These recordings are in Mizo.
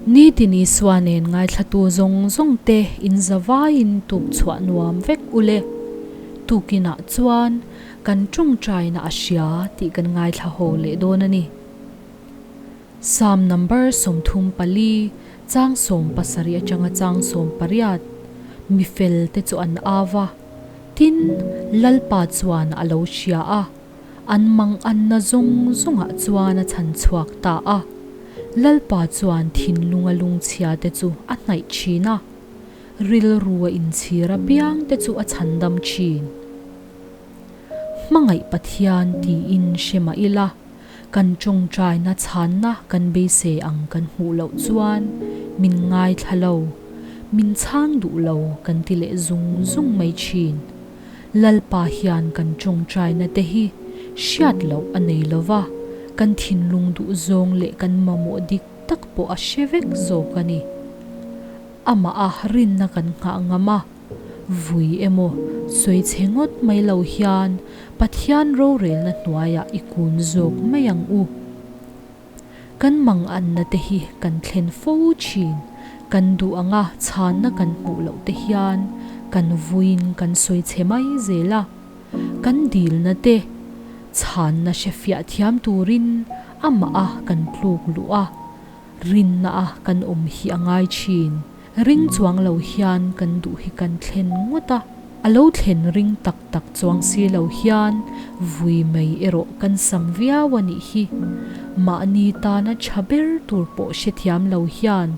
Nitin Isua nen ngaithlatu zawng zawng te in zavaiin tuk chhuah nuam vek ule. Tukinah chuan kan tawngtaina a hria tih kan ngaithla ho leh dawn a ni. Psalm number 34 chang 17 atanga chang 18 mi fel te chu an ava tin Lalpa chuan a lo hria a an mang an na zawng zawngah chuan a chan chhuak ta a Lalpa chuan thinlunga lungchhia te chu a hnaih thin a ril ruwa inchhira piang te chu a chhandam thin. Hmangaih Pathian tiin hrema ila kan tawngtai na chhanna kan beisei ang kan hmuh loh chuan min ngai thla lo min chhang duh lo kan ti leh zung zung mai thin. Lalpa hian kan tawngtai na te hi hriat loh a nei lova kan thinlung duh zawng leh kan mamawh dik tak pawh a hre vek zawk a ni. Ama a rinna kan nghah ngama vui emaw soi che ngot mai lo hian Pathian ro rel na hnuaiah i kun zawk mai ang u. Kan mang an na te hi kan thlen fo thin kan du anga chhanna kan hmuh loh te hian kan vuin kan soi che mai zela kan dil na te chhanna hre fiah thiam turin ama a kan tluk lu a rin na a kan awm hi angai thin ring chuang lo hian kan duh hi kan thlen ngawt a alo thlen ring tak tak chuang si lo hian vui mai erawh kan sam viau ani hi mahni tana thaber tur pawh hre thiam lo hian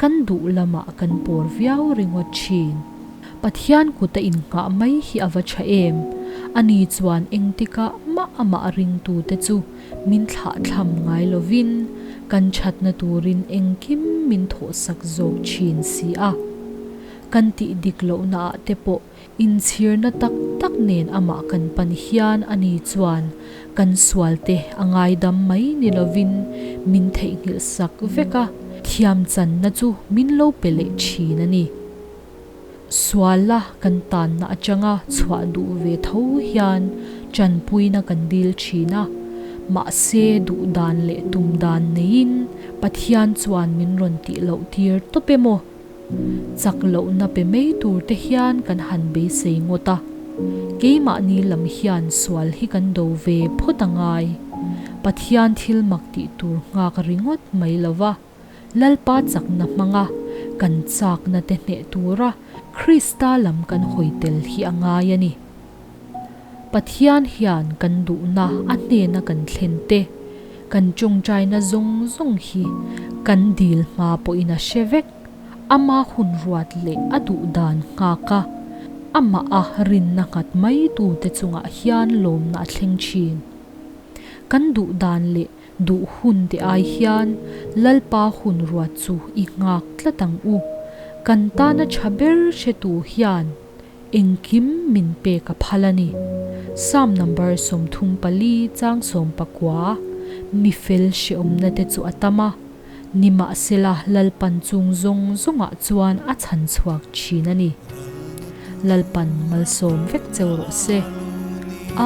kan duh lama kan por viau ringawt thin. Pathian kuta in ngah mai hi awa tha em ani chuan engtika ma ama ring tu te chu min thla tham ngai lovin kan thatna turin engkim min tho sak zawk thin si a kan ti dik lo na te pawh inchhir na tak tak nen ama kan pan hian ani chuan kan sual te angai dam mai ni lovin min theihnghilh sak veka thiam chan na chu min lo pe leh thin ani. Suala kan tan na atanga chhuah duh ve tho hian chanpuina kan dil thina ma se du dan leh tum dan nein Pathian chuan min rawn ti loh tir topemo chak lo na pe mei tur te hian kan han beisei ngawta keimah ni lam hian sual hi kan do ve phawt angai Pathian thil mak ti tur ngak ringawt mai lova Lalpa chak na hmanga kan chak na te hne tura Krista lam kan hoitel hi angai ani. Pathian hian kan duh na a hne na kan thlen te kan tawngtai na zawng zawng hi kan dil hma pawh in a hre vek ama hun ruat leh a duh dan nghaka ama a rin na nghat mai tu te chungah hian lawm na a thleng thin. Kan duh dan leh duh hun te ai hian Lalpa hun ruat chu i ngak tlatang u kan tana thaber hre tu hian engkim min pe ka phalani. Psalm number 34 chang 19 mi fel hre awm na te chu atama nima sela Lalpan chung zawng zawnga chuan a chan chhuak thin ani. Lalpan malsawm vek cheu rawh se.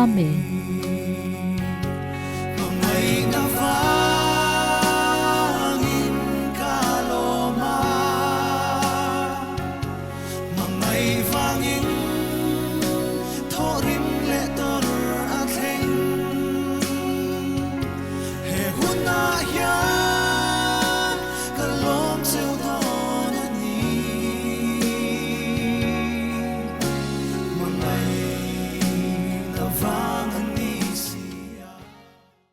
Amen. Mangaina vangin ka loma mangai vangin thorim le tor a thleng he huna hian ka lom cheu dawn ani.